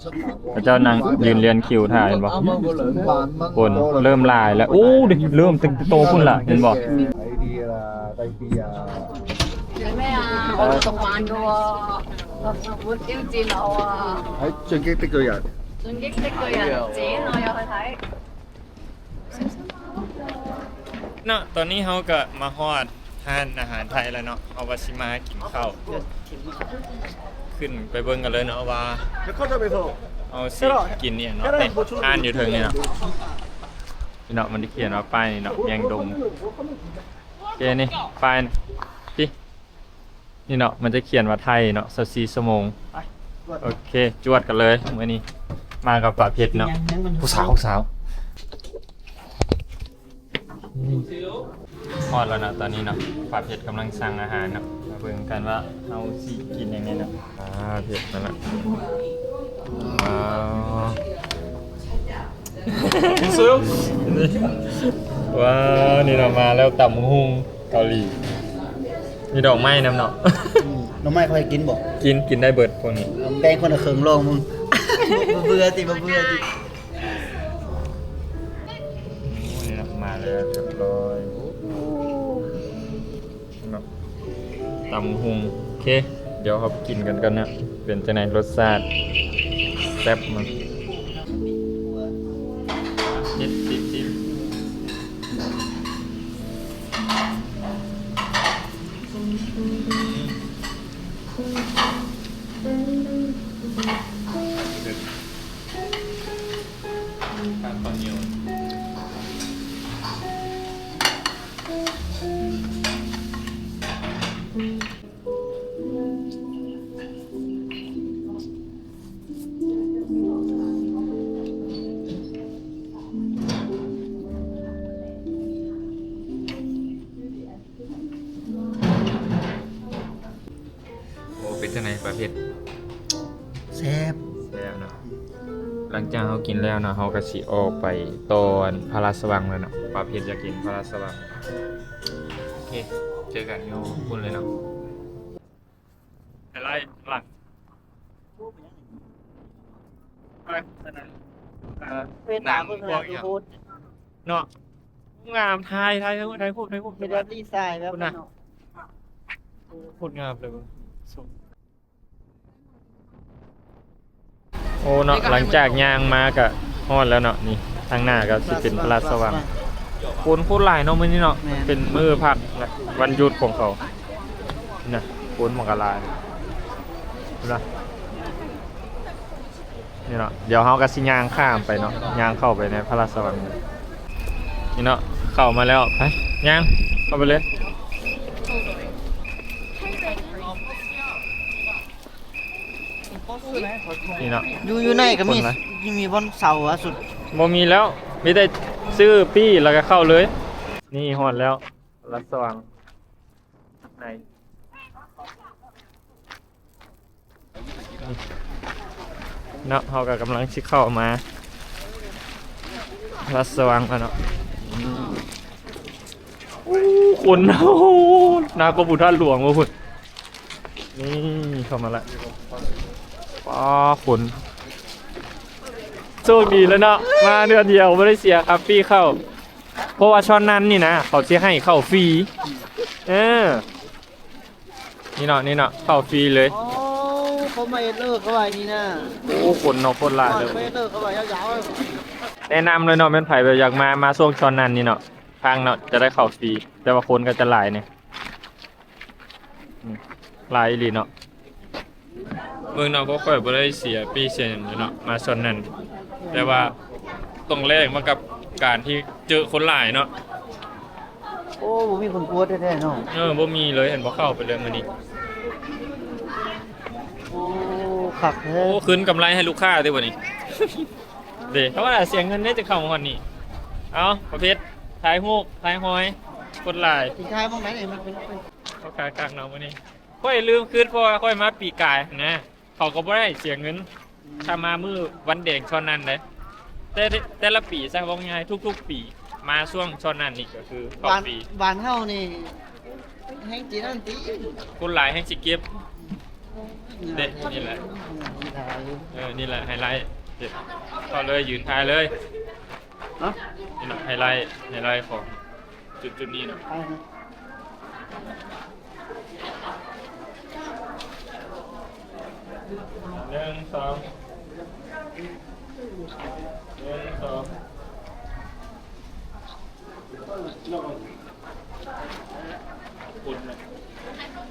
ເຂົາເຈົ້ານັ່ງຢືນລຽນຄິວຖ້າ ເຫັນບໍ່? ຄົນເລີ່ມຫຼາຍແລ້ວ ໂອ້ ເລີ່ມຕັ້ງແຕ່ໂຕພຸ້ນລະ ເຫັນບໍ່? ເນາະ ຕອນນີ້ເຮົາກໍມາຮອດຮ້ານອາຫານໄທແລ້ວເນາະ ເຮົາວ່າຊິມາກິນເຂົ້າ ຂຶ້ນໄປເບິ່ງກັນເລີຍເນາະວ່າເຮົາຊິກິນອີ່ຫຍັງເນາະ ນີ້ຮ້ານຢູ່ເທິງນີ້ເນາະ ນີ້ເນາະ ມັນຈະຂຽນວ່າປ້າຍນີ້ເນາະ ແມງດົງ ໂອເຄ ນີ້ປ້າຍນີ້ ນີ້ເນາະ ມັນຈະຂຽນວ່າໄທເນາະ ຊາວສີ່ຊົ່ວໂມງ ໂອເຄ ຈວດກັນເລີຍ ມື້ນີ້ມາກັບປາເພັດເນາະ ຜູ້ສາວ ຜູ້ສາວ ຮອດແລ້ວເນາະ ຕອນນີ້ເນາະ ປາເພັດກຳລັງສັ່ງອາຫານເນາະ ມາເບິ່ງກັນວ່າເຮົາຊິກິນຫຍັງແດ່ເນາະ ອ່າ ເຜັດມາລະ ວ້າວ ວ້າວ ນີ້ເນາະ ມາແລ້ວ ຕຳບັກຫຸ່ງເກົາຫຼີ ມີດອກໄມ້ນຳເນາະ ອືມ ດອກໄມ້ຂ້ອຍກິນບໍ່? ກິນ ກິນໄດ້ເບິດພວກນີ້ ແບ່ງຄົນລະເຄິ່ງລອງເບິ່ງ ບໍ່ເບື່ອຕິ ບໍ່ເບື່ອຕິ. ໂອ້ ນີ້ເນາະ ມາແລ້ວຮຽບຮ້ອຍ ໂອ້ ເນາະ ຕຳບັກຫຸ່ງ ໂອເຄ ດຽວເຮົາໄປກິນກັນກ່ອນເນາະ ເປັນຈັ່ງໃດລົດຊາດ ແຊບບໍ່? ຊິມ ຊິມ ຊິມ ເດັດ. ເຜັດ ແຊບ ແຊບເນາະ. ຫຼັງຈາກເຮົາກິນແລ້ວເນາະ ເຮົາກໍຊິອອກໄປຕໍ່ພະລາຊະວັງແລ້ວເນາະ. ປາເພັດຢາກກິນພະລາຊະວັງ. ໂອເຄ ເຈີກັນຢູ່ພຸ້ນເລີຍເນາະ. ໄປໄລ່ຫຼັງ ໄປ ເອີ ເວດນາມ ນາງ ເພິ່ນ ພວກອີ່ຫຍັງ ເນາະ. ງາມ ຖ່າຍ ຖ່າຍ ຖ່າຍຮູບ ຖ່າຍຮູບ ເຮັດແບບດີໄຊນ໌ແບບນັ້ນເນາະ. ໂຄດງາມເລີຍ. ໂອ້ເນາະ ຫຼັງຈາກຍ່າງມາກະຮອດແລ້ວເນາະ. ນີ້ທາງໜ້າກໍຊິເປັນພະລາຊະວັງ. ຄົນໂຄດຫຼາຍເນາະມື້ນີ້ເນາະ. ແມ່ນ ເປັນມື້ພັກ ວັນຢຸດຂອງເຂົານະ. ຄົນມັນກໍຫຼາຍນະ. ນີ້ເນາະ ດຽວເຮົາກໍຊິຍ່າງຂ້າມໄປເນາະ ຍ່າງເຂົ້າໄປໃນພະລາຊະວັງ. ນີ້ເນາະ ເຂົ້າມາແລ້ວ ໄປ ຍ່າງເຂົ້າໄປເລີຍ. ນີ້ເນາະ ຢູ່ ຢູ່ໃນກໍມີ ຄົນຫຼາຍ ມີບ່ອນເຊົາອະສຸດ. ບໍ່ມີແລ້ວ ມີແຕ່ຊື້ປີ້ແລ້ວກໍເຂົ້າເລີຍ. ນີ້ຮອດແລ້ວ ລາຊະວັງ ໃນ ເນາະ ເຮົາກໍກຳລັງຊິເຂົ້າມາລາຊະວັງແລ້ວເນາະ. ໂອ້ ຄົນ ໂອ້ ໜ້າກໍບຸທາດຫຼວງວ່າພຸ້ນ. ນີ້ເຂົ້າມາລະ ປ້າ ຄົນ ໂຊກດີແລ້ວເນາະ ມາເທື່ອດຽວບໍ່ໄດ້ເສຍຄ່າປີ້ເຂົ້າ. ເພາະວ່າຊ່ອນນັ້ນນີ້ນະ ເຂົາຊິໃຫ້ເຂົ້າຟຣີ. ເອີ ນີ້ເນາະ ນີ້ເນາະ ເຂົ້າຟຣີເລີຍ. ໂອ້ ເຂົາມາເຮັດເລີກເຂົາວ່ານີ້ນະ. ໂອ້ ຄົນເນາະ ຄົນຫຼາຍເລີຍ. ມາເຮັດເລີກເຂົາວ່າຍາວໆ. ແນະນຳເລີຍເນາະ ແມ່ນໃຜແບບຢາກມາ ມາຊ່ວງຊ່ອນນັ້ນນີ້ເນາະ ທາງເນາະ ຈະໄດ້ເຂົ້າຟຣີ ແຕ່ວ່າຄົນກໍຈະຫຼາຍແດ່. ອືມ ຫຼາຍອີ່ຫຼີເນາະ. ເບິ່ງເນາະ ພວກຂ້ອຍບໍ່ໄດ້ເສຍປີ້ເສຍຫຍັງເລີຍເນາະ ມາຊ່ອນນັ້ນ ແຕ່ວ່າຕ້ອງແລກມາກັບການທີ່ເຈີຄົນຫຼາຍເນາະ. ໂອ້ ບໍ່ມີຄົນກວດແທ້ໆເນາະ. ເອີ ບໍ່ມີເລີຍ ເຫັນບໍ່ ເຂົ້າໄປເລີຍມື້ນີ້. ໂອ້ ຄັກແທ້. ໂອ້ ຄືນກຳໄລໃຫ້ລູກຄ້າຕິບັດນີ້. ເດ້ ທຳມະດາເສຍເງິນເດ້ ຈະເຂົ້າມາຮອດນີ້. ເອົາ ປະເພດຖ່າຍຮູບ ຖ່າຍຮອຍ ຄົນຫຼາຍ. ຊິຖ່າຍໝ່ອງໃດນີ້ ມັນເປັນ ເອົາ ຄັກໆເນາະມື້ນີ້. ຂ້ອຍລືມຄຶດ ເພາະວ່າຂ້ອຍມາປີກາຍຫັ້ນນະ ເຂົາກໍບໍ່ໄດ້ເສຍເງິນ ອືມ ຖ້າມາມື້ວັນແດງຊ່ອນນັ້ນເດ້. ແຕ່ ແຕ່ລະປີຊະ ເວົ້າງ່າຍໆ ທຸກໆປີ ມາຊ່ວງຊ່ອນນັ້ນນີ້ກໍຄືເຂົ້າຟຣີ. ບ້ານ ບ້ານເຮົານີ້ແຮ່ງຊິນັ້ນຕິ ຄົນຫຼາຍແຮ່ງຊິເກັບ. ເດ້ ນີ້ແຫຼະ ເອີ ນີ້ແຫຼະໄຮໄລ. ເຂົ້າເລີຍ ຢືນຖ່າຍເລີຍ. ຮະ? ນີ້ແຫຼະໄຮໄລ ໄຮໄລຂອງຈຸດໆນີ້ນະ. ໜຶ່ງ ສອງ ໜຶ່ງ ສອງ. ຄົນນະ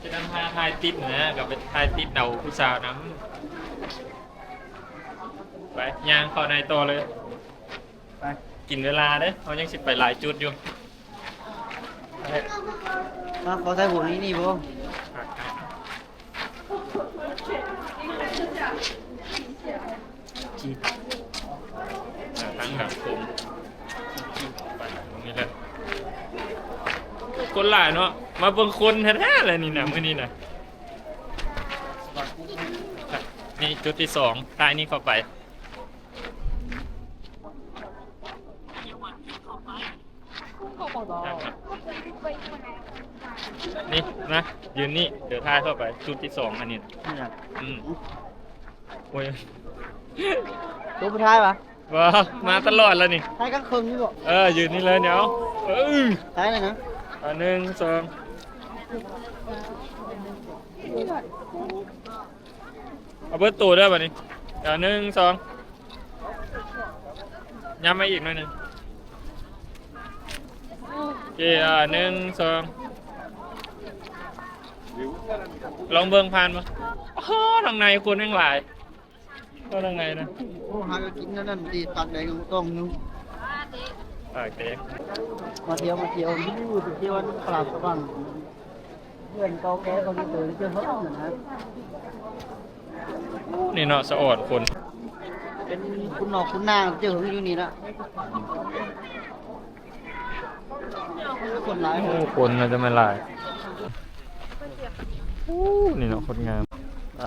ຈະນຳພາຖ່າຍຕິດນະ ກໍໄປຖ່າຍຕິດເອົາຜູ້ສາວນຳ. ໄປ ຍ່າງເຂົ້າໃນຕໍ່ເລີຍ. ໄປ ກິນເວລາເດ້ ເຮົາຍັງຊິໄປຫຼາຍຈຸດຢູ່. ມາ ຂໍຖ່າຍຮູບນີ້ ນີ້ບໍ່? ຈີນ ອ່າ ທາງສັງຄົມ ໄປ ຕົງນີ້ແຫຼະ. ຄົນຫຼາຍເນາະ ມາເບິ່ງຄົນແທ້ໆແຫຼະນີ້ນະ ມື້ນີ້ນະ. ນີ້ຈຸດທີສອງ ທ້າຍນີ້ເຂົ້າໄປ. ນີ້ມາ ຢືນນີ້ ດຽວຖ່າຍເຂົ້າໄປ ຈຸດທີສອງ ອັນນີ້ນະ. ນີ້ນະ ອືມ ໂອ້ຍ ຕົວຜູ້ທ້າຍຫວາ? ບໍ່ ມາຕະຫຼອດແລ້ວນີ້. ທ້າຍກາງເຄິ່ງນີ້ບໍ່? ເອີ ຢືນນີ້ເລີຍ ດຽວ ເອີ ທ້າຍເລີຍນະ. ອ່າ ໜຶ່ງ ສອງ ເອົາເບິດໂຕເດີບັດນີ້. ອ່າ ໜຶ່ງ ສອງ ຍ້ຳມາອີກໜ້ອຍໜຶ່ງ. ໂອເຄ ອ່າ ໜຶ່ງ ສອງ ລອງເບິ່ງຜ່ານບໍ່? ໂອ້ ທາງໃນຄົນແຮ່ງຫຼາຍ ເຂົ້າທາງໃນນະ. ໂອ້ ຫາກໍກິນອັນນັ້ນຕິ ປາກແດງຕ້ອງຢູ່ ປາກແດງ. ມາທ່ຽວ ມາທ່ຽວ ຢູ່ທ່ຽວຕະຫຼາດສະຫວ່າງ. ເຮືອນເກົ່າແກ່ເຂົາຢູ່ເດີ ເຈົ້າເຮົານະ. ໂອ້ ນີ້ເນາະ ສະອອນຄົນ ເປັນຄຸນນອກຄຸນນາ ເຈົ້າເຮົາຢູ່ນີ້ລະ. ຄົນຫຼາຍ ໂອ້ ຄົນໜ້າຈະແມ່ນຫຼາຍ. ໂອ້ ນີ້ເນາະ ຄົນງາມ. ອ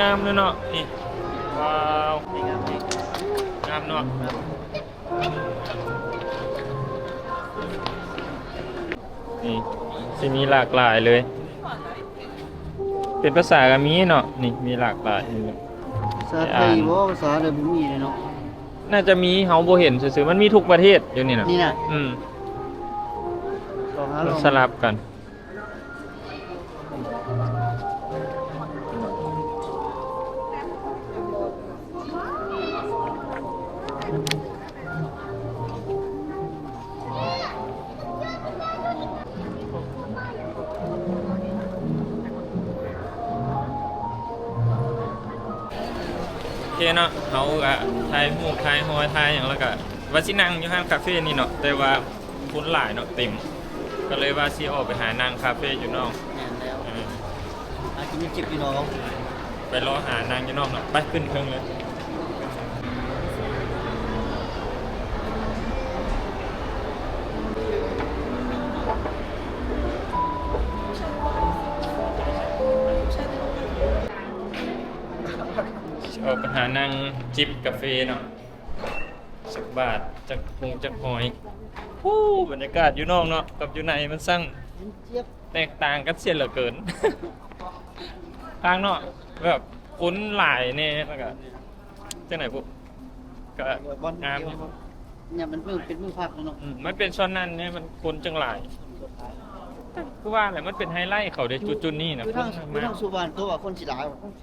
ງາມເລີຍເນາະ ນີ້ ວ້າວ ງາມເນາະ ນີ້ ຊິມີຫຼາກຫຼາຍເລີຍ ເປັນພາສາກໍມີເນາະ ນີ້ ມີຫຼາກຫຼາຍ ພາສາໄທບໍ່ ພາສາໃດບໍ່ມີເລີຍເນາະ ໜ້າຈະມີ ເຮົາບໍ່ເຫັນຊື່ໆ ມັນມີທຸກປະເທດຢູ່ນີ້ນະ ນີ້ນະ ອືມ ລອງຫາ ລອງ ສະຫຼັບກັນ. ໂອເຄເນາະ ເຮົາກະຖ່າຍຮູບ ຖ່າຍຮອຍ ຖ່າຍຫຍັງ ແລ້ວກະວ່າຊິນັ່ງຢູ່ຮ້ານຄາເຟນີ້ເນາະ ແຕ່ວ່າ ຄົນຫຼາຍເນາະ ເຕັມ ກໍເລີຍວ່າຊິອອກໄປຫານັ່ງຄາເຟຢູ່ນອກ ແມ່ນແລ້ວ ເອີ ຫາກິນຢູ່ຈິບຢູ່ນອກ ໄປເລາະຫານັ່ງຢູ່ນອກເນາະ ໄປຂຶ້ນເທິງເລີຍ ຊິອອກໄປຫານັ່ງຈິບກາເຟເນາະ. ຈັກບາດ ຈັກຫົງຈັກຫອຍ ໂອ້ ບັນຍາກາດຢູ່ນອກເນາະ ກັບຢູ່ໃນມັນຊ່າງແຕກຕ່າງກັນເສຍເຫຼືອເກີນ ທາງເນາະ ແບບຄົນຫຼາຍແດ່ ແລ້ວກະຈັ່ງໃດພຸ້ນ ກະງາມ ຍາມມັນເປັນມື້ພັກເນາະ ອືມ ມັນເປັນຊ່ວງນັ້ນແດ່ ມັນຄົນຈັ່ງຫຼາຍ ຄືວ່າແຫຼະ ມັນເປັນໄຮໄລເຂົາເດ້ ຈຸດໆນີ້ນະ ຄືທາງ ຄືທາງສຸວັນໂຕວ່າຄົນຊິຫຼາຍ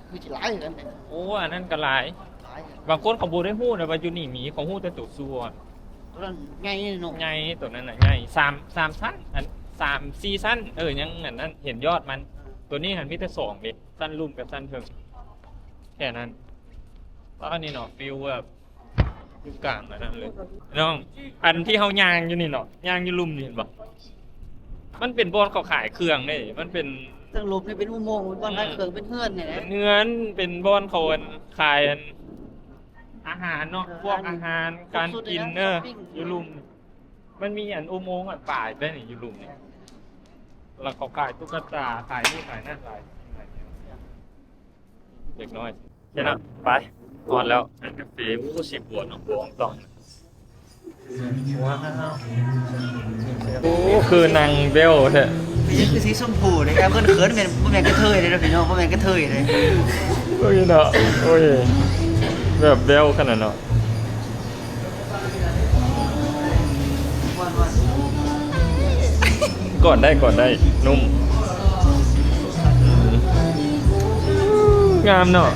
ຄືຊິຫຼາຍຄືກັນເດ້ ໂອ້ ອັນນັ້ນກະຫຼາຍ ຫຼາຍ ບາງຄົນເຂົາບໍ່ໄດ້ຮູ້ນະວ່າຢູ່ນີ້ມີ ເຂົາຮູ້ແຕ່ໂຕສ່ວນ ໂຕນັ້ນໃຫຍ່ເນາະ ໃຫຍ່ ໂຕນັ້ນນະໃຫຍ່ ສາມ ສາມຊັ້ນ ອັນ ສາມສີ່ຊັ້ນ ເອີ ຍັງອັນນັ້ນ ເຫັນຍອດມັນ ໂຕນີ້ຫັ້ນມີແຕ່ສອງເດ້ ຊັ້ນລຸ່ມກັບຊັ້ນເທິງ ແຄ່ນັ້ນ ແລ້ວອັນນີ້ເນາະ ຟີວແບບ ຢູ່ກາງອັນນັ້ນເລີຍ ນ້ອງ ອັນທີ່ເຮົາຍ່າງຢູ່ນີ້ເນາະ ຍ່າງຢູ່ລຸ່ມນີ້ເຫັນບໍ່ ມັນເປັນບ່ອນເຂົາຂາຍເຄື່ອງເດ້ ມັນເປັນ ເທິງລຸ່ມນີ້ເປັນອຸໂມງ ເປັນບ່ອນຂາຍເຄື່ອງ ເປັນເຮືອນນີ້ແຫຼະ ເປັນເຮືອນ ເປັນບ່ອນເຂົາອັນຂາຍອັນອາຫານເນາະ ເອີ ພວກອາຫານ ການກິນ ເອີ ຢູ່ລຸ່ມ ມັນມີອັນອຸໂມງອັນປາຍໄດ້ນີ້ຢູ່ລຸ່ມນີ້ ແລ້ວເຂົາຂາຍຕຸກກະຕາ ຂາຍນີ້ຂາຍນັ້ນຫຼາຍ ເດັກນ້ອຍ ໂອເຄເນາະ ໄປ ຮອດແລ້ວ ຮ້ານກາເຟ ໂອ້ ສີບົວເນາະ ບົວອອງຕອງ ວ້າວ ໂອ້ ຄືນັ່ງແບ້ວແທ້ ຄືສີຊົມພູເດ້ ແອບເຂີນໆ ແມ່ນ ບໍ່ແມ່ນກະເທີຍເດ້ພີ່ນ້ອງ ບໍ່ແມ່ນກະເທີຍເດ້ ໂອ້ຍເນາະ ໂອ້ຍ ແບບແບ້ວຂະໜາດເນາະ. ກອດໄດ້ ກອດໄດ້ ນຸ້ມ ງາມເນາະ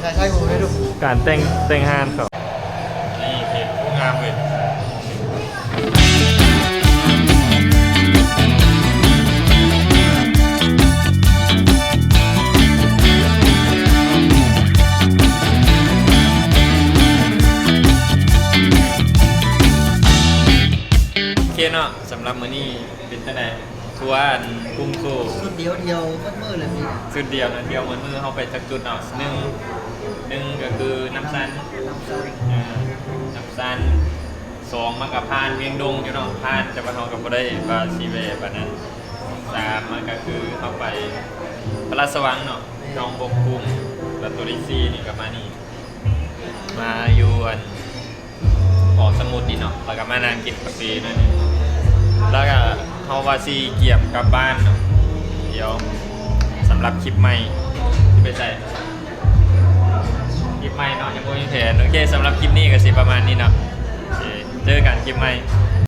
ການແຕ່ງ ແຕ່ງຮ້ານເຂົາ ນີ້ເຫັນ ໂອ້ ງາມເວີຍ. ໂອເຄເນາະ ສຳລັບມື້ນີ້ເປັນຈັ່ງໃດ? ທົວອັນກຸງໂຊ ຊຸດດຽວ ທ່ຽວໝົດມື້ເລີຍ ຊຸດດຽວນະ ທ່ຽວໝົດມື້ ເຮົາໄປຈັກຈຸດເນາະ? ໜຶ່ງ ໜຶ່ງກໍຄືນ້ຳຊັນ ນ້ຳຊັນ ເອີ ນ້ຳຊັນ ສອງ ມັນກໍຜ່ານວຽງດົງຢູ່ເນາະ ຜ່ານ ແຕ່ວ່າເຮົາກໍບໍ່ໄດ້ວ່າຊິແວ່ປານນັ້ນ. ສາມ ມັນກໍຄືເຮົາໄປພະລາຊະວັງເນາະ ຈອງບົກກຸງ ແລ້ວໂຕທີສີ່ນີ້ກໍມານີ້ ມາຢູ່ອັນ ຫໍສະໝຸດນີ້ເນາະ ແລ້ວກໍມານັ່ງກິນກາເຟໜ້ອຍໜຶ່ງ ແລ້ວກໍເຮົາວ່າຊິກຽມກັບບ້ານເນາະ. ດຽວສຳລັບຄລິບໃໝ່ຊິໄປໃສ ຄລິບໃໝ່ເນາະ ຍັງບໍ່ມີແຜນ. ໂອເຄ ສຳລັບຄລິບນີ້ກໍຊິປະມານນີ້ເນາະ ໂອເຄ ເຈີກັນຄລິບໃໝ່.